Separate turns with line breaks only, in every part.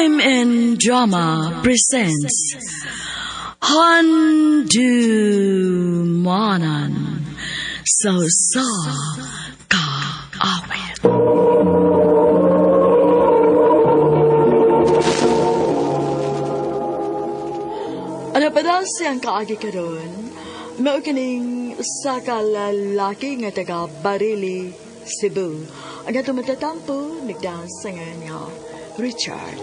MN Drama presents Handumanan sa Usa Ka Awit. Ano pa daw siyang kaagi karon? Mao kining usa ka lalaki nga taga Barili, Cebu. Ang atong matatampo nagdaan sa ngalan nga Richard.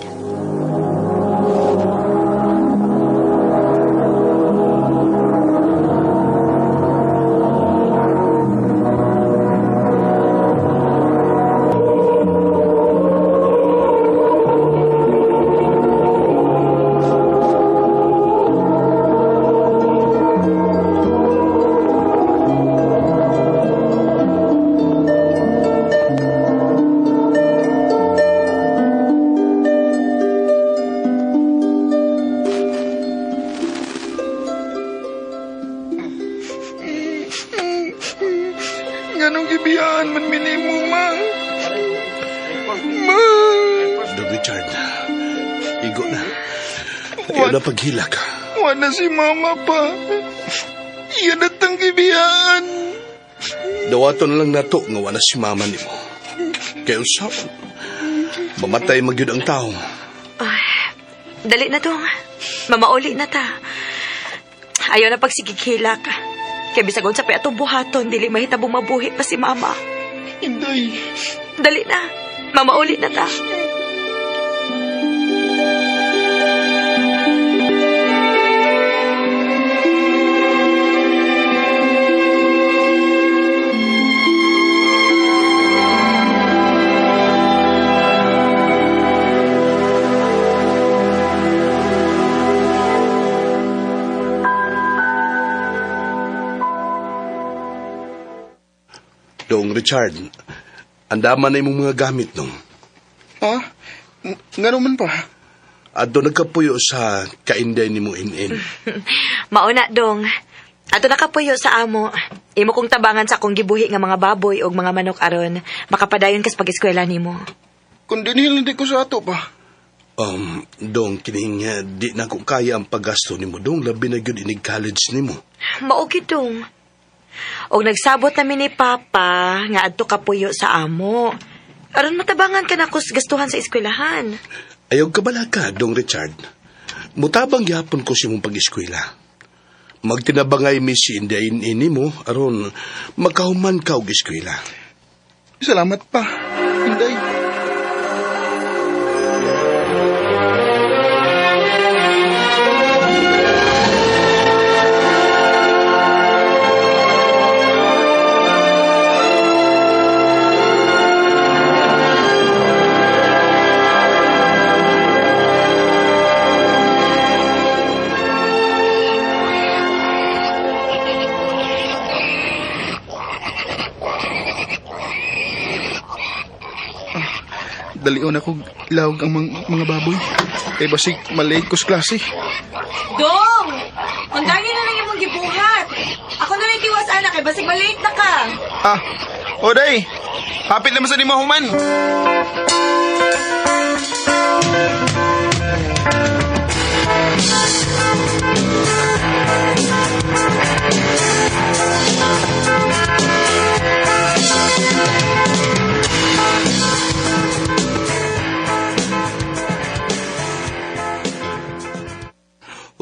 Nganong gibiyaan man minimo, ma? Ma!
Dog Richard, igo na. Ayaw na paghilak.
Wala si mama pa. Iyan at ang gibiyaan.
Dawaton lang nato nga wala si mama nimo. Kay usaon, mamatay magyud ang tao.
Dali na dong. Mamauli na ta. Ayaw na pagsigigilak. Kay bisag unsa pa atong buhaton, dili mahitabong mabuhi pa si mama.
Inday,
Dali na. Mamauli na ta.
Dong Richard, andaman na imong mga gamit nung.
Ha? Ngano man pa?
Adto nagkapuyo sa kainday nimo inin.
Mauna dong. Ato nakapuyo sa amo. Imo kong tabangan sa akong gibuhi nga mga baboy og mga manok aron makapadayon kas pag-eskwela nimo.
Kung dinhil hindi ko sa ato pa.
Dong kining di na ko kaya ang paggasto nimo dong labi na gyud inig college nimo.
Mao gyud dong. Og nagsabot na mi ni Papa nga adto kapuyo sa amo. Aron matabangan ka na kus gastuhan sa eskwelahan.
Ayaw kabala ka, Dong Richard. Mutabang gyapon ko sa imong pag-eskwela. Magtinabangay mi si Inday ini mo aron makahuman ka og eskwela.
Salamat pa. Inday. Dalion ako lawag ang mga baboy. Kay basig malate ko sa klase.
Dong! Undangin na lang imong gibuhat. Ako na lang tiwas anak kay basig malate na ka.
Ah, oday. Hapit naman sa di mahuman.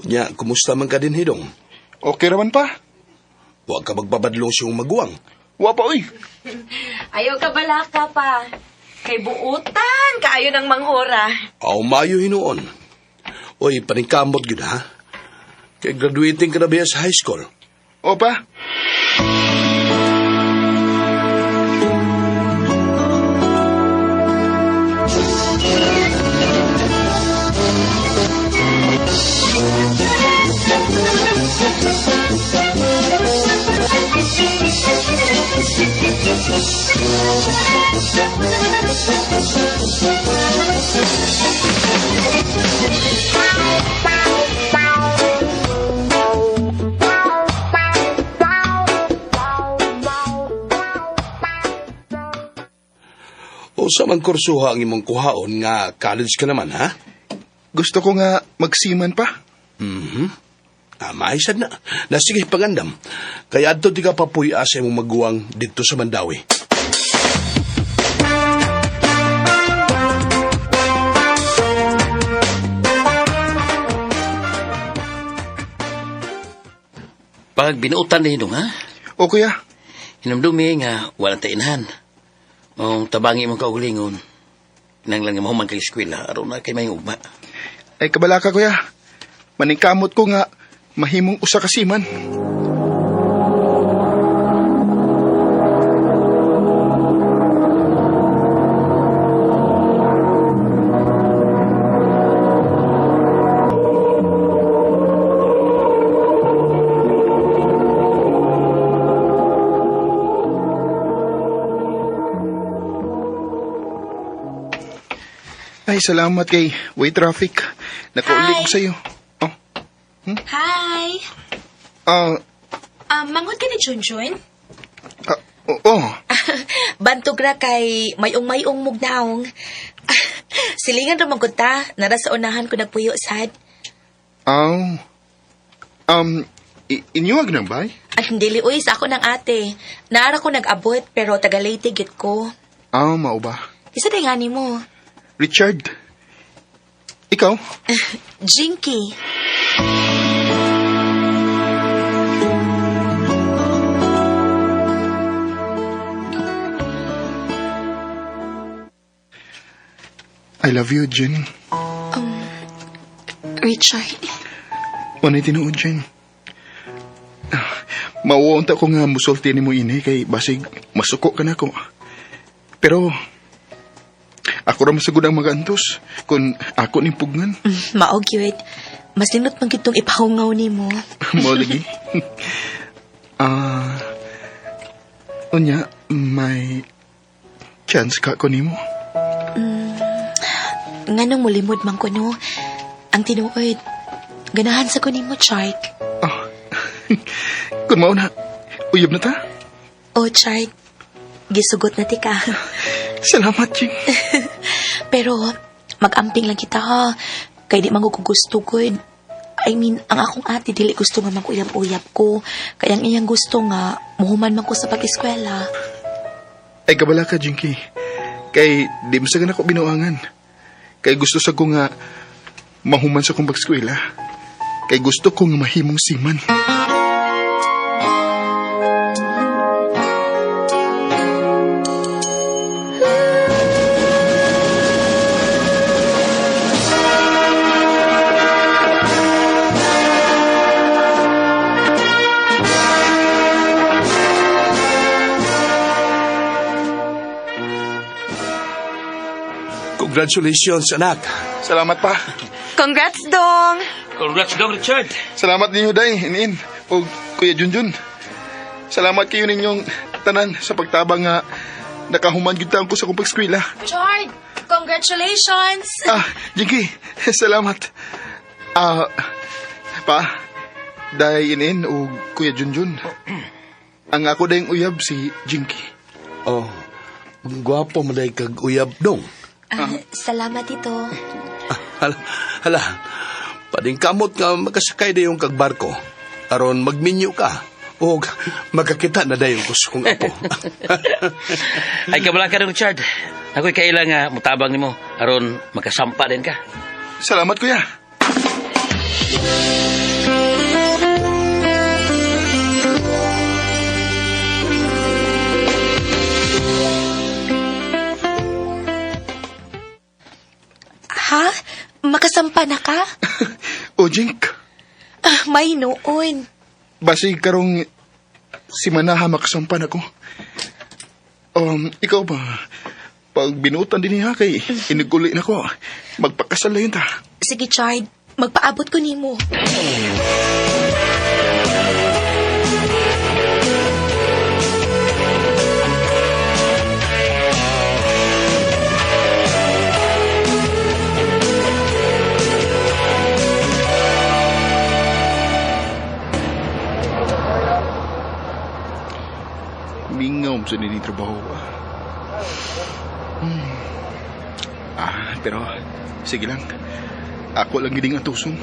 Unya, kumusta man ka din hidong?
Okay raman pa.
Wa ka magbabadlong siyong maguwang.
Wa pa oy.
Ayaw ka balaka pa. Kay buutan kaayo ng manghora.
Aw mayo hinuon. Oy, paningkamot gyud ha. Kay graduating ka na ba sa high school?
O pa.
O sa man kursuha ang imong kuhaon nga college ka naman ha?
Gusto ko nga magsiman pa.
Mhm. Maisad na. Na sige, pangandam. Kaya adto di ka papuya sa imong maguwang dito sa Mandawi.
Pag binuotan ni hinong, ha?
O kuya,
Hinumdumi nga, walang tainahan. Mong tabangi mong kaugalingon. Nang lang nga mahuman kay eskwela, aron na kay may ugma.
ay kabala ka kuya. Maningkamot ko nga mahimong usa ka siman. Ay, salamat kay Way Traffic. Nakauli ko
Hi.
sa'yo. Oh,
Hi!
ah,
Manghod ka ni Junjun?
ah, oo.
Bantog ra kay mayong-mayong mugnaong. Silingan ra man gud ta, nara sa unahan ko nagpuyo sad.
Aw. Inyuwag na ba?
At dili uy sa ako ng ate. Naara ko nag-abot pero taga Leyte gid ko.
Aw, mao ba?
Isa day ngani mo.
Richard. Ikaw?
Jinky.
I love you, Jen.
Richard.
Wanay tinuod, Jen. Mauunta ko nga musulti ni mo ini kay basig masuko ka na ko. Pero ako ra masugod ang magantos kung ako ni pugnan.
Mao gyud. Mas nindot man gyud tong ipahungaw nimo.
Mo lagi. Ah. Unya, may chance ka ko nimo.
Nganong mulimod man ko no. Ang tinuod, ganahan sa ko nimo, Chard.
Ah. Kung mao na, uyab na ta.
Oh, Chard, gisugot na ti ka.
Salamat, Jing.
Pero, mag-amping lang kita ha. Kay di man ko gusto gud. I mean, ang akong ate dili gusto nga mag-uyab-uyab ko. Kaya ang iyang gusto nga, muhuman man ko sa pag-eskwela.
Ay, kabala ka, Jinky. Kay, di mo sa ako binuangan. Kay gusto sa ko nga mahuman sa kong pag-eskwela. Kay gusto ko nga mahimong siman.
Congratulations, anak.
Salamat pa.
Congrats, Dong!
Congrats, Dong Richard!
Salamat ninyo, Day, inin, o Kuya Junjun. Salamat kayo ninyong tanan sa pagtabang nga nakahuman gyud taon ko sa kong pag-eskwela.
Chard, congratulations!
Ah, Jinky, salamat. Ah, pa, Day, inin, o Kuya Junjun. Ang ako dayong uyab si Jinky.
Oh, gwapo mo dahil kag uyab dong.
Ah, salamat ito.
Hala, hala. Padingkamot nga makasakay na yung kag barko. Aron magminyo ka. O magkakita na dayon ko sa kong apo.
Ay, kabala ka, Dong Richard. Ako'y kailang nga mutabang nimo aron makasampa din ka.
Salamat, Kuya.
Ha? Makasampa na ka?
O, Jink,
Ah, may noon.
basig karong si Manaha makasampan ako. Ikaw ba? Pag binutan din niya kay iniguli na ko. Magpakasal na yun ta.
Sige, Chard. Magpaabot ko nimo.
Mingaw mo sa nining trabaho. Ah, pero sige lang. Ako lang giding atuson.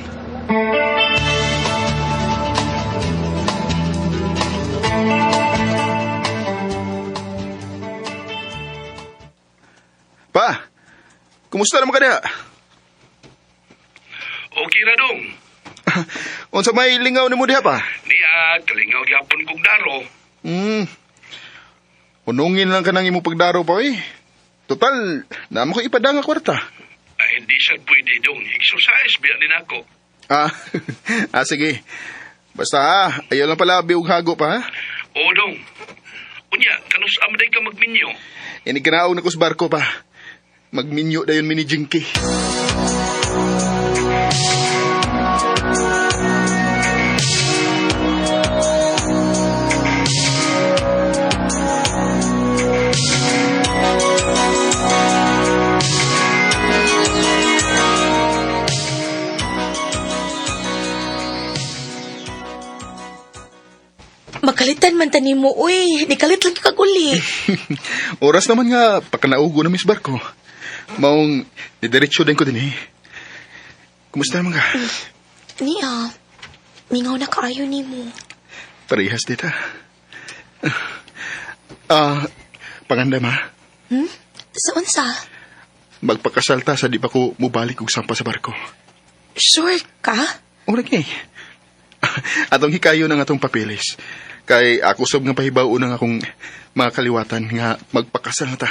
Pa, kumusta naman ka diha?
Okay ra dong.
Unsa may lingaw nimo diha pa?
Niya, kalingaw gyapon kog daro.
Unungin lang ka ng imo pagdaro pa eh. Total, naamo ko ipadang nga kwarta.
Ay, hindi siya pwede dong. Exercise biya din ako.
Ah, ah sige. Basta ah, ayaw lang pala og hago pa ha.
Oo dong. Unya, kanus amaday ka magminyo.
Ini kanaog na ko sa barko pa. Magminyo dayon mi ni Jinky.
Makalitan man tani mo, uy. Nikalit lang kag uli.
Oras naman nga pakanaugo na mis barko. Maong didiretso din ko din eh. Kumusta naman ka?
Niya, mingaw na kaayo nimo.
Parehas dita. Ah, panganda ma.
Hmm? Sa unsa?
Magpakasal ta sa di pa ko mubalik og sampa sa barko.
Sure ka?
Ora kay. Atong hikayo ng atong papeles. Kay ako sob nga pahibaw ng akong mga kaliwatan nga magpakasal na ta.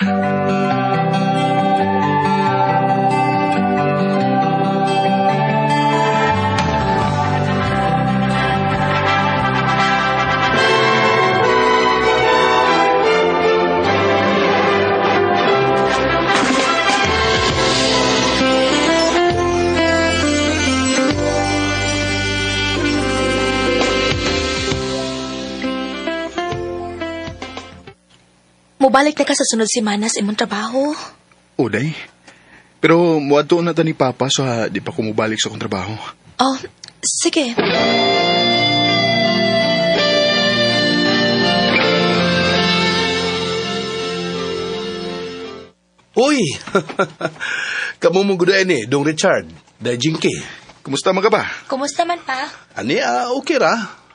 Mubalik na ka sa sunod semana sa imong trabaho.
Uday. Pero muadto na ta ni Papa sa di pa ko mubalik sa akong trabaho.
Oh, sige.
Uy! Kamu mong gudain eh, dong Richard. Dahil Jinky.
Kumusta man ka ba?
Kumusta man pa?
Ani, ah, okay ra.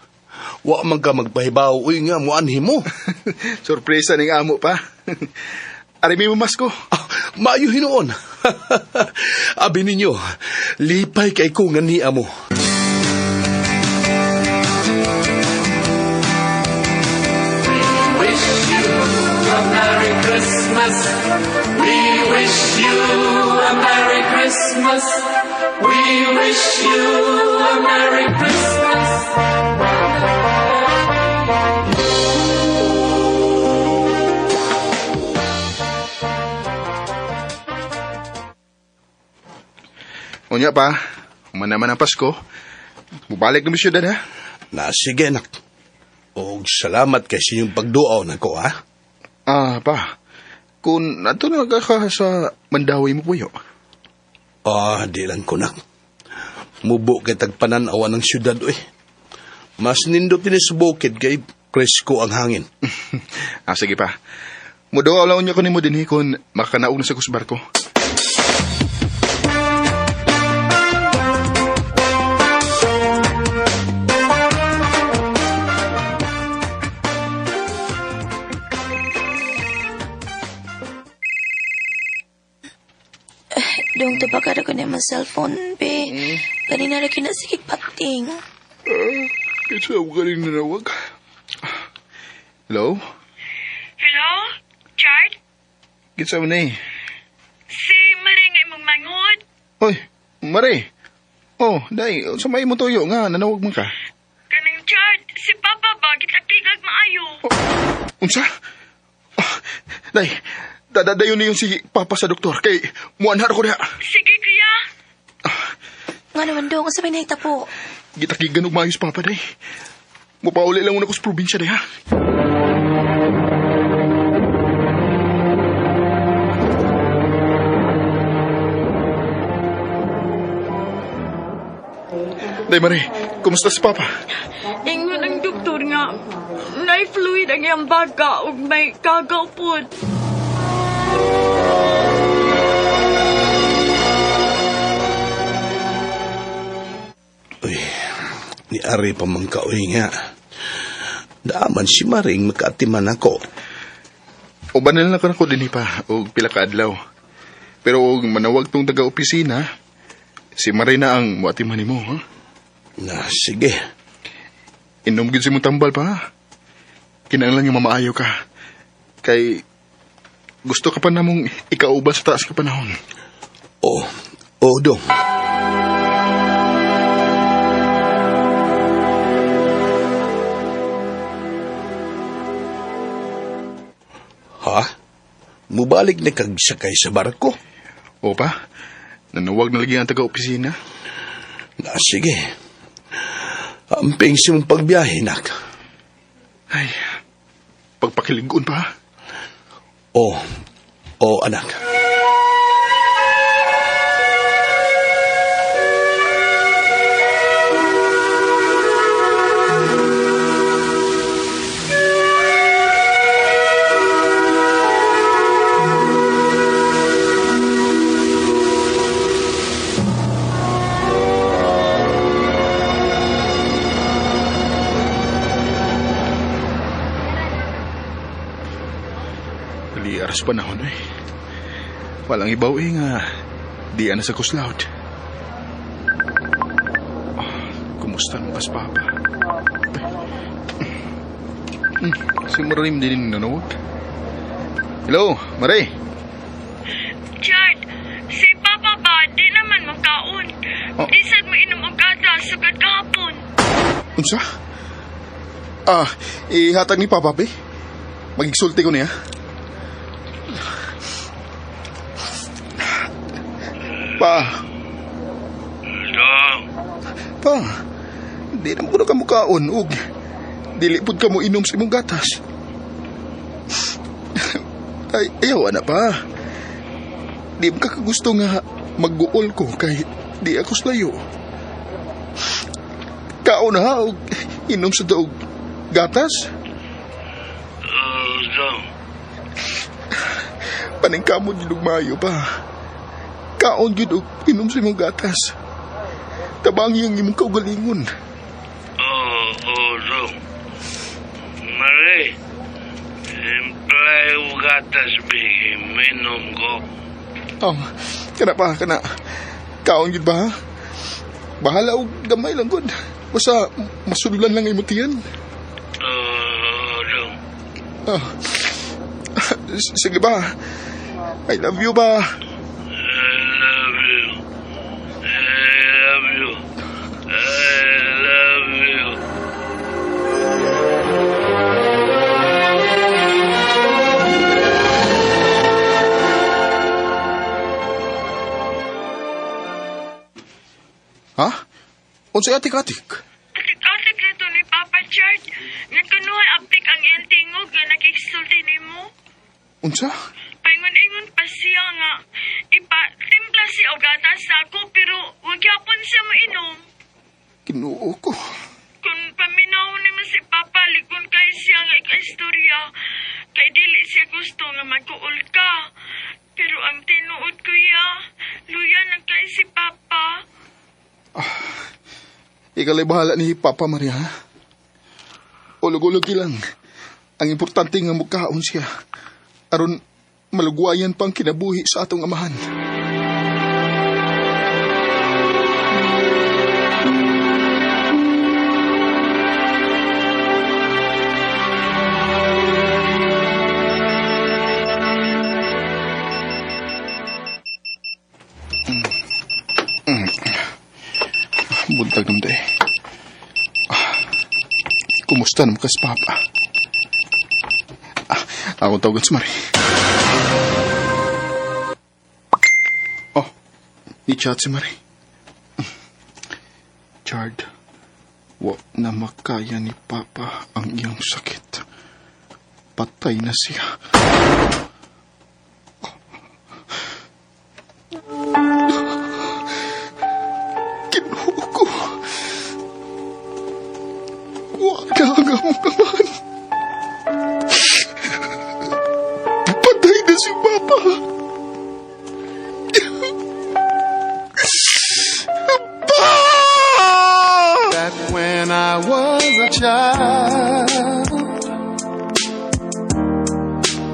Wa man ka magpahibaw, uy nga, muanhi mo.
Sorpresa ning amo pa. Ari may mamasko.
Ah, maayo hinuon. Abi ninyo, lipay kay ko nga niya mo.
Unya pa, human naman ang Pasko. Mubalik na mi syudad ha.
Na sige, anak. Og salamat kay sa inyong pagduaw nako, ha?
Ah, pa. Kung nato na ka sa Mandawi mo puyo.
Ah, di lang ko nak. Mubo kay tagpanan awan ng syudad, uy. Mas nindot din sa bukid kay presko ang hangin.
Ah, sige pa. Muduaw lang niya ko nimo dinhi kung makakanaog na sa kusbar ko.
Dong tubagara ko na yung cellphone, be. Ganina ra kinasigig pating.
Kasi ako ka rin nanawag. Hello?
Hello? Chard?
Kinsa mo na eh?
Si Marie nga imong manghod.
Oy, Mare. Oh, day, sa may mo tuyo nga, nanawag man ka.
Kanang Chard, si Papa ba gitakigag maayo.
Unsa? Ah, day, dadadayon na yun si Papa sa doktor kay muanhar ko diha.
Sige kuya.
Nga naman dong, sa may nahita po.
Gitakigan og maayos Papa day. Mupauli lang una ko sa probinsya day ha. Day Mare, kumusta si Papa?
Ingon ang doktor nga, nay fluid ang iyang baga ug may kagaw pod.
Ni Ari pa man kaoy nga. Daaman si Maring makaatiman ako.
Uban na lang ako dinhi pa og pila ka adlaw. Pero og manawag tong taga-opisina, si Marina ang muatiman nimo, ha?
Na, sige.
Inom gyud si mong tambal pa, ha? Kinahanglan nga mamaayo ka. Kay gusto ka pa namong ikauban sa taas ka panahon.
Oo. Oo, dong. Ha? Mubalik na kag sakay sa barko?
O pa, nanawag na lagi ang taga-opisina.
Na, sige. Amping si mong pagbiyahe, nak.
Ay, pagpakiligon pa.
Oo. Oo, anak.
Dali aras panahon eh. Walang ibaw eh nga di ana sa kuslaut. Ah, kumusta nung kas papa? Si Marie din nanawag. Hello, Marie.
Chard, si Papa ba, di naman makaon.
Oh.
Di sad mo inom og gatas sugad kahapon.
Unsa? Ah, ihatag ni Papa, be. Magigsulti ko niya. Pa. Pa, di naman ko na kamukaon, ug dili pud ka mo inom sa imong gatas. Ay, ayaw, ana pa. Di mo kakagusto nga magguol ko kay di ako slayo. Kaon ha, ug inom sa daog gatas. Paningkamot gyud og maayo pa. Kaon gyud og inom sa imong gatas. Tabangi ang imong kaugalingon.
Oo, dong. Mari, imply ko gatas, bigay, minom ko.
Oh, kana pa, kana. Kaon gyud ba? Bahala og gamay lang gud. Basta masudlan lang imong tiyan.
Oo, dong.
Ah. Sige ba? I love you ba?
I love you. I love you. I love you.
Ha? Unsay atik-atik?
Atik-atik na to ni Papa Chard. Nga kunuhay apik ang iyang tingog nga nakiksulti nimo.
Unsa?
Paingon-ingon pa siya nga ipatimpla siya og gatas sa ako pero wag yapon siya mainom.
Kinuo ko.
Kung paminaw nimo si Papa, likon kay siya nga ikaistorya. Kay dili siya gusto nga magkuol ka. Pero ang tinuod kuya, luya na kay si Papa.
Ikaw bahala ni Papa Maria, ha? Ulog-ulog lang. Ang importante nga mukaon siya. Aron malugwayan pang kinabuhi sa atong amahan. Buntag naman eh. Kumusta naman kas Papa? Ah, ako tawagan si Marie. Oh, ni-chat si Marie. Chard, wa na makaya ni Papa ang iyang sakit. Patay na siya. Kinuha ko. Wa na ang among amahan. Patay na si Papa. Pa!
That when child,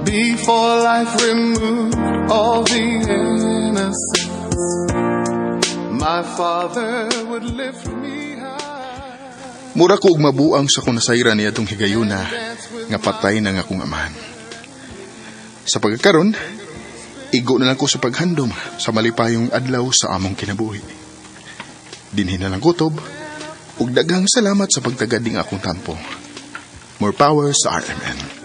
before life removed all the innocence, my father would lift me high.
Mura ko og mabuang sa akong nasayran niadtong higayuna nga patay na nga akong amahan. Sa pagkakaron, igo na lang ko sa paghandom sa malipayong adlaw sa among kinabuhi. Dinhi na lang kutob, ug daghang salamat sa pagtagad ning akong tampo. More power sa RMN.